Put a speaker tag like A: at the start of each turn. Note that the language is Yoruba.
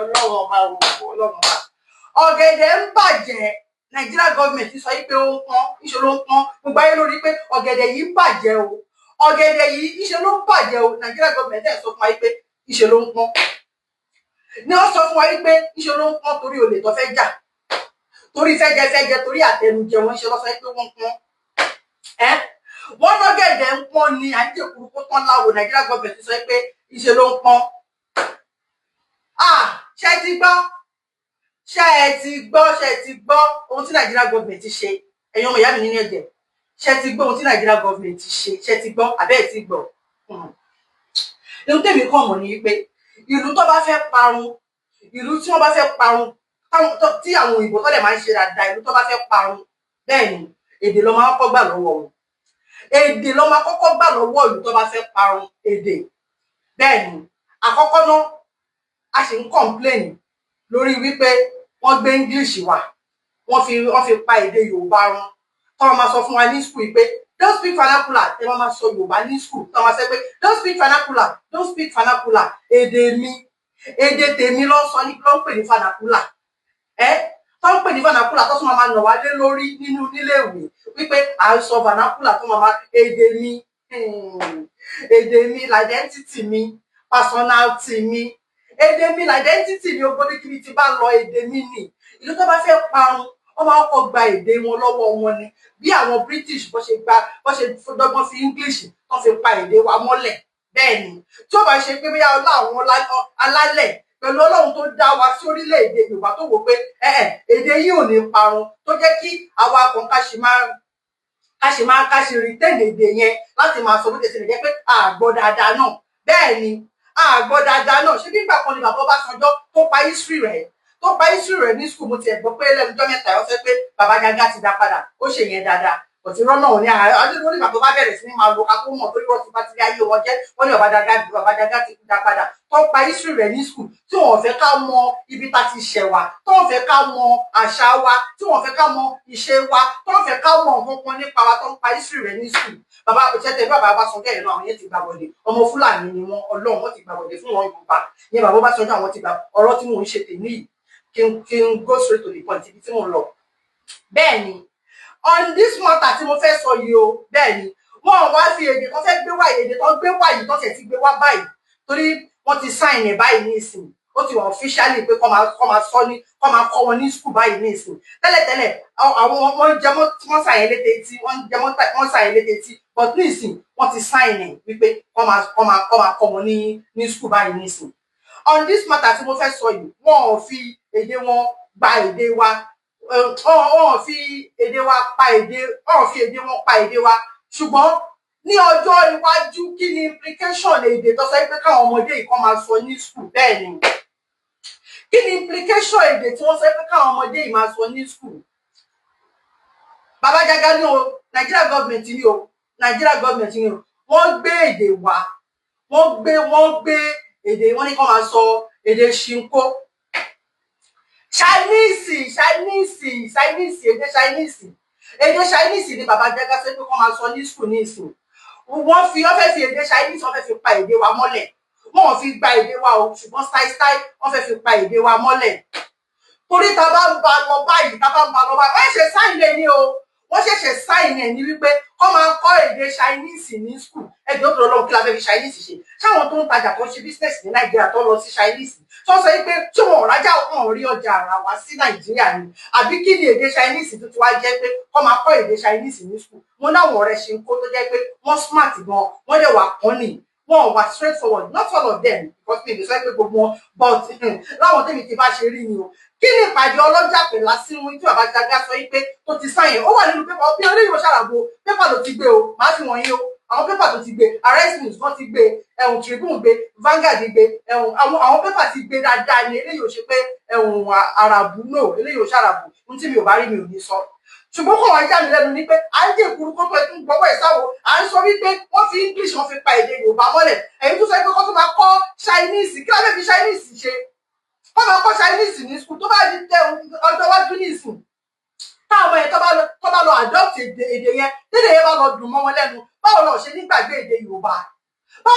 A: Ọlọ́run ọba o, Ọlọ́run ọba. Ọ̀gẹ̀dẹ̀ ń bàjẹ́, Nàìjíríà government sọ yìí pé ó ń pọ́n, ńṣe ló ń pọ́n. Gbogbo ayé lórí pé ọ̀gẹ̀dẹ̀ yìí ń bàjẹ́ o, ọ̀gẹ̀dẹ̀ yìí ńṣe ló ń bàjẹ́ o. Nàìjíríà government ẹ̀ sọ fún wa yìí pé ńṣe ló ń pọ́n ní. Wọ́n sọ fún wa yìí pé ńṣe ló ń pọ́n torí olè tó fẹ́ jà, torí fẹ́jẹfẹ́jẹ, torí àtẹnujẹ wọn, ńṣe ló sọ pé wọ́n pọ́n ẹ́. Wọ́n lọ́gẹ̀dẹ̀ ń pọ́n ni à ń jèkúrú kó tán láwo. Nàìjíríà government sọ pé ńṣe ló ń pọ́n. Ah, ṣé ti gbọ́? Ṣé ẹ ti gbọ́? Ṣé ẹ ti gbọ́ ohun tí Nàìjíríà government ṣe? Ẹ̀yin ọmọ ìyá mi nínú ẹ̀jẹ̀, ṣé ti gbọ́ ohun tí Nàìjíríà government ṣe? Ṣé ti gbọ́ àbẹ́ ẹ̀ ti gbọ́? Ohun tèmi kàn mọ̀ ni wípé ìlú tó bá fẹ́ parun, ìlú tí wọ́n bá fẹ́ parun, tí àwọn òyìnbó tó dẹ̀ máa ń ṣe dáadáa, ìlú tó bá fẹ́ parun, bẹ́ẹ̀ ni, èdè ló máa kọ́kọ́ gbà lọ́wọ́ wọn. Èdè ló máa kọ́kọ́ gbà lọ́wọ́ ìlú tó bá fẹ́ parun, èdè. Bẹ́ẹ̀ ni, àkọ́kọ́ náà, a sì ń complain lórí wípé wọ́n gbé English wá, wọ́n fi pa èdè Yorùbá run. Tó wọ́n máa sọ fún wa ní school pé "Don't speak vernacular." Ẹ máa sọ Yorùbá ní school, tó máa sọ pé "Don't speak vernacular, don't speak vernacular." Èdè mi, èdè tèmi ló ń sọ ní, ló ń pè ní vernacular. Ẹ tó ń pè ní vernacular, tó tún máa nà wá lé lórí nínú níléèwé wípé à ń sọ vernacular, tó máa èdè mi, èdè mi identity mi, personality mi, èdè mi identity mi. Ogbó kíbi tí bá lọ, èdè mi nì. Ìlú tó bá fẹ́ parun, wọ́n máa kọ́kọ́ gba èdè wọn lọ́wọ́ wọn ni. Bí àwọn British bó ṣe gba, bó ṣe dọ́gbọ́n fi English tó fi pa èdè wa mọ́lẹ̀. Bẹ́ẹ̀ ni, tí ó bá ṣe pé bóyá ọlá àwọn alálẹ̀ pẹ̀lú Ọlọ́run tó dá wa sí orílẹ̀-èdè Yorùbá, tó wò pé èdè yìí ò ní parun, tó jẹ́ kí àwa kan ká ṣì máa ká ṣì retain èdè yẹn láti máa sọ, bó ti ṣe lè jẹ́ pé àgbọ̀ dáadáa náà. Bẹ́ẹ̀ ni, àgbọ̀ dáadáa náà. Ṣé bí ìgbà kan ni bàbá Ọbásanjọ́ tó pa history rẹ̀, tó pa history rẹ̀ ní school. Mo tiẹ̀ gbọ́ pé lẹ́nu ọjọ́ mẹ́ta, ó sọ pé bàbá Jágá ti dá padà, ó ṣe yẹn dáadáa. Kò sí rọ́nà òní àárẹ̀ lórí ìgbà tó bá bẹ̀rẹ̀ sí ní máa lo ká tó mọ̀, torí wọ́n ti bá ti rí ayé wọn jẹ́. Wọ́n ní bàbá Jágá ti dá padà, tó pa history rẹ̀ ní school, tí wọ́n fẹ́ ká mọ ibi tá ti ṣẹ̀ wá, tó wọ́n fẹ́ ká mọ àṣà wa, tí wọ́n fẹ́ ká mọ ìṣe wa, tó wọ́n fẹ́ ká mọ nǹkan kan nípa wa, tó ń pa history rẹ̀ ní school. Bàbá ṣẹ́tẹ̀, bàbá Ọbásanjọ́ yẹn náà, àwọn yẹn ti gbà wọlé. Ọmọ Fúlàní ni wọn, Ọlọ́run, wọ́n ti gbà wọlé fún wọn. Yorùbá yẹn, bàbá Ọbásanjọ́, àwọn ti gbà. Ọ̀rọ̀ tí mò ń ṣe tèmi yìí, kí n go straight to the point, ibi tí mò ń lọ. Bẹ́ẹ̀ ni, on this matter tí mo fẹ́ sọ yìí o, bẹ́ẹ̀ ni, wọ́n wá fi èdè tó fẹ́ gbé wá, èdè tó gbé wá yìí, tó ṣẹ̀ ti gbé wá báyìí, torí wọ́n ti sign ẹ̀ báyìí ní ìsìn. Ó ti wà officially pé kọ́ máa sọ ní, kọ́ máa kọ́ wọn ní school báyìí ní ìsìn. Tẹ́lẹ̀tẹ́lẹ̀, àwọn wọ́n jẹ mọ́ wọ́n sign létí tí wọ́n jẹ mọ́ wọ́n sign létí tí, but ní ìsìn, wọ́n ti sign ẹ̀ wípé kọ́ máa kọ́ wọn ní school báyìí ní ìsìn. On this matter tí mo fẹ́ sọ yìí, wọ́n ò fi èdè wọn gba èdè wa, wọ́n fi èdè wa pa èdè, wọ́n fi èdè wọn pa èdè wa. Ṣùgbọ́n ní ọjọ́ iwájú, kí ni implication èdè tó sọ pé káwọn ọmọdé yìí kọ́ máa sọ ní school? Bẹ́ẹ̀ ni, kí ni implication èdè tí wọ́n sọ pé káwọn ọmọdé yìí máa sọ ní school? Bàbá Jágá ní o, Nigeria government ní o, Nigeria government ní o. Wọ́n gbé èdè wá, wọ́n gbé èdè, wọ́n ní kó máa sọ èdè Ṣinkó, Chinese, Chinese, Chinese, èdè Chinese. Èdè Chinese ni bàbá Jágá sọ pé kó máa sọ ní school ní ìsìn. Wọ́n fẹ́ fi èdè Chinese, wọ́n fẹ́ fi pa èdè wa mọ́lẹ̀. Wọ́n ò fi gba èdè wa o, ṣùgbọ́n style style, wọ́n fẹ́ fi pa èdè wa mọ́lẹ̀. Torí ta bá ń ba lọ báyìí, ta bá ń ba lọ báyìí, wọ́n ṣe sign lé ní o, wọ́n ṣẹ̀ṣẹ̀ sign ẹ̀ ní wípé kọ́ máa kọ́ èdè Chinese ní school. Ẹjọ́ tó lọ́wọ́, kí la fẹ́ fi Chinese ṣe? Ṣáwọn tó ń tajà, tó ń ṣe business ní Nàìjíríà, tó ń lọ sí Chinese, tó ń sọ wípé tí wọn ò rájà, wọn ò rí ọjà ara wá sí Nàìjíríà ni? Àbí kí ni èdè Chinese tuntun wá jẹ́ pé kọ́ máa kọ́ èdè Chinese ní school? Mo náwọn ọ̀rẹ́ ṣe ń kó tó jẹ́ pé wọ́n smart gan, wọ́n dẹ̀ wà kọ́ni, wọn wà straight forward. Not all of them, because mi ò lè sọ pé gbogbo wọn, but láwọn tèmi ti bá ṣe rí ni o. Kí ni ìpàdé ọlọ́jà pẹ̀lú asínwín tí bàbá Jágá sọ yìí pé tó ti sign? Ó wà nínú paper bí oníyìnbó ṣàràbò. Paper ló ti gbé o, màá fi wọ̀nyí o. Àwọn paper tó ti gbé, Arise News wọ́n ti gbé, ẹ̀hún, Tribune gbé, Vanguard gbé, ẹ̀hún, àwọn paper ti gbé dáadáa ni. Eléyìí ò ṣe pé ẹ̀hún àràbù, no, eléyìí ò ṣàràbù. Ohun tí mi ò bá rí, mi ò ní sọ. Ṣùgbọ́n kò wá já mi lẹ́nu ní pé à ń jẹ́ ìkúrú kótó ẹ̀ tún gbọ́wọ́ ẹ̀ sáwo. À ń sọ wípé wọ́n fi English, wọ́n fi pa èdè Yorùbá mọ́lẹ̀. Ẹ̀yin tó sọ pé kó tó máa kọ́ Chinese, kí la fẹ́ fi Chinese ṣe? Kó máa kọ́ Chinese ní school, tó bá di tẹ ọjọ́ iwájú ní ìsìn, táwọn ọmọ yẹn tó bá lọ adopt èdè yẹn, tédè yẹn bá lọ dùn mọ́ wọn lẹ́nu, báwo lọ ṣe nígbàgbé èdè Yorùbá?